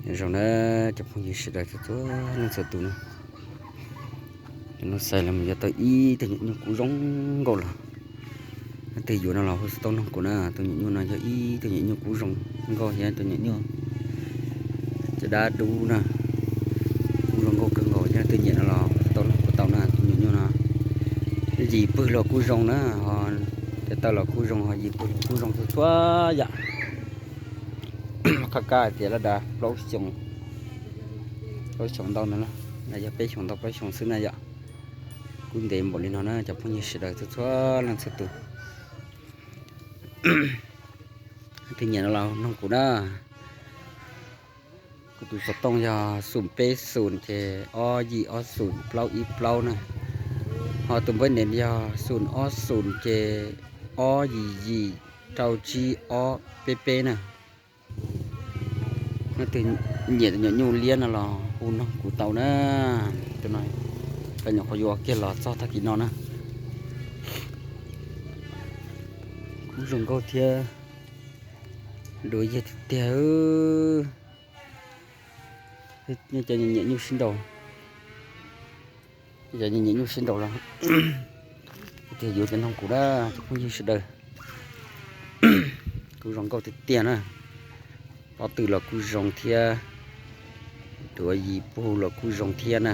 Nyob zoo na cov phooj ywg sawv daws txhua txhua leej txhua tus na. Hnub no xais los mus yuav tau ib tug nyuam nyuj kub zoo nkauj los. Leej twg yuav no los hu xov tooj nug kuv na. Tus nyuam nyuj no yog ib tug nyuam nyuj kub zoo nkauj thiab tus nyuam nyuj caj dab dub na, kub zoo nkauj kawg nkaus. Yog leej twg nyiam no los xov tooj nug kuv tau na. Tus nyuam nyuj no yim pwg los kuj zoo na, ho caj taw los kuj zoo, ho yim pwg los kuj zoo txhua txhua yam. Qhov kaj hais tias laj dav plaub xyoo, plaub xyoo ntau ntawd na, yog peb xyoos ntau plaub xyoo xwb na yom. Kub ntev npaum li no na cov phooj ywg sawv daws txhua txhua leej txhua tus. Leej twg nyiam no los nug kuv na. Kuv tus xov tooj yog xoom peb xoom ces ob yim ob xoom plaub ib plaub na. Ho tus npawb nees yog xoom ob xoom ces ob yim yim rau tsib ob peb peb na. Leej twg nyiam tus nyuam nyuj liab no los hu nug kuv tau na. Tus no nyuam qhuav yuav kiag los txog tag kis no na. Kub zoo nkauj thiab dua yiag tiag tiag. Cov nyiam nyuj sib nraus, cov nyiam nyuj sib nraus los leej twg yuav ces nug kuv na cov phooj ywg sawv daws. Kub zoo nkauj tiag tiag na. Pob tw los kuj zoo thiab, duav yim pug los kuj zoo thiab na.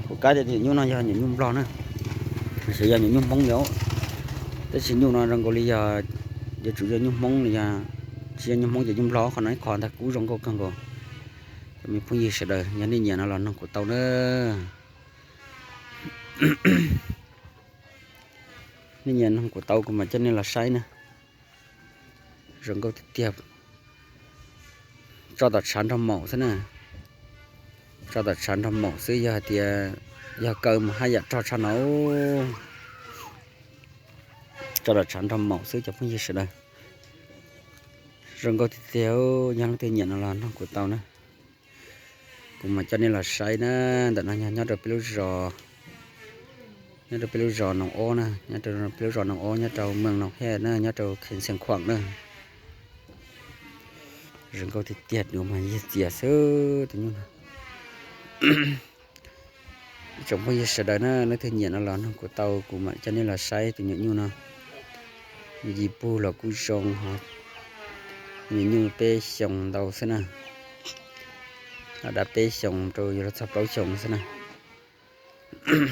Kuv kab tias nyuam nyuj no yog nyuam nyuj nplog na, tsis yog nyuam nyuj hmoob li. Tab sis nyuj no zoo nkaus li yog, yuav tsum yog nyuj hmoob li, yog tsis yog nyuj hmoob ces nyuj nplog, qhov no ib qho ntag kub zoo nkauj kawg nkaus. Cov me phooj ywg sawv daws yog nej nyiam no los nug kuv tau na. Nej nyiam nug kuv tau kuv mam coj nej los saib na. Zoo nkauj tiag tiag. Tso tom tshav nrog maum xwb na. Tso tom tshav nrog maum xwb, yog hais tias yog kaw mas haj yam rog tshaj no. Tso tom tshav nrog maum xwb cov phooj ywg sawv daws. Zoo nkauj tiag tiag, yog leej twg nyiam no los nug kuv tau na. Kuv mam coj nej los saib na. Ntawm no yog nyob rau peb lub zos, nyob rau peb lub zos Noov Ob na, nyob rau peb lub zos Noov Ob nyob rau Mees Noov Hej na, nyob rau Khees Xees Khuam na. Zoo nkauj tiag tiag, duav mas yiag txias xwb tus nyuj no. Ib tsoom phooj ywg sawv daws na, leej twg nyiam no los nug kuv tau, kuv mam coj nej los saib tus nyuam nyuj no. Yim pug los kuj zoo, nyuam nyuj peb xyoos ntau xwb na. Laj dav peb xyoos rau yuav luag txog plaub xyoos xwb na.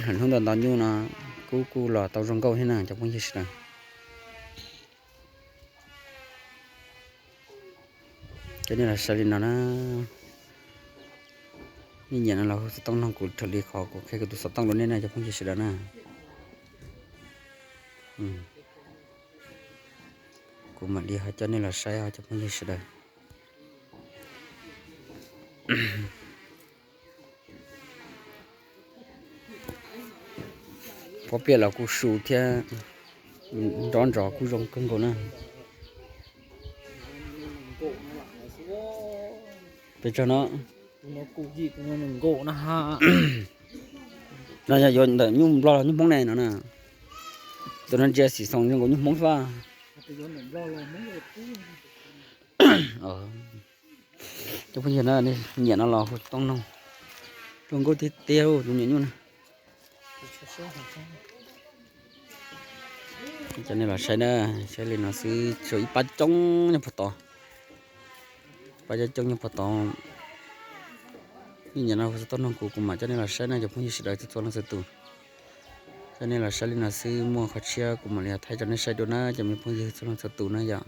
Hnub ntau ntau nyuj no kub kuj los tau zoo nkauj thiab na cov phooj ywg sawv daws. Coj nej los saib li no na. Nej nyiam no los hu xov tooj nug kuv raws li qhov kuv qhia kuv tus xov tooj rau nej na cov phooj ywg sawv daws na. Kuv mam li ho coj nej los saib os cov phooj ywg sawv daws. Pob piam los kuj su thiab, nrov nrov kuj zoo kawg nkaus na. Pes tsawg no? No yog yuav ntawm nyuj nplog los nyuj hmoob ne no na. Tus no ntsia xim xoos zoo nkaus nyuj hmoob xwb. Cov phooj ywg na, nej nyiam no los hu xov tooj noog. Zoo nkauj tiag tiag tus nyuam nyuj na. Coj nej los saib na, saib li no xwb, tshuav ib pab coob nyob puag tod. Pab coob coob nyob puag tod. Nej nyiam no hu xov tooj noog kuv, kuv mam coj nej los saib na cov phooj ywg sawv daws txhua txhua leej txhua tus. Coj nej los saib li no xwb, muaj qhov tshiab kuv mam li thaij rau nej saib dua na cov me phooj ywg txhua leej txhua tus na yom.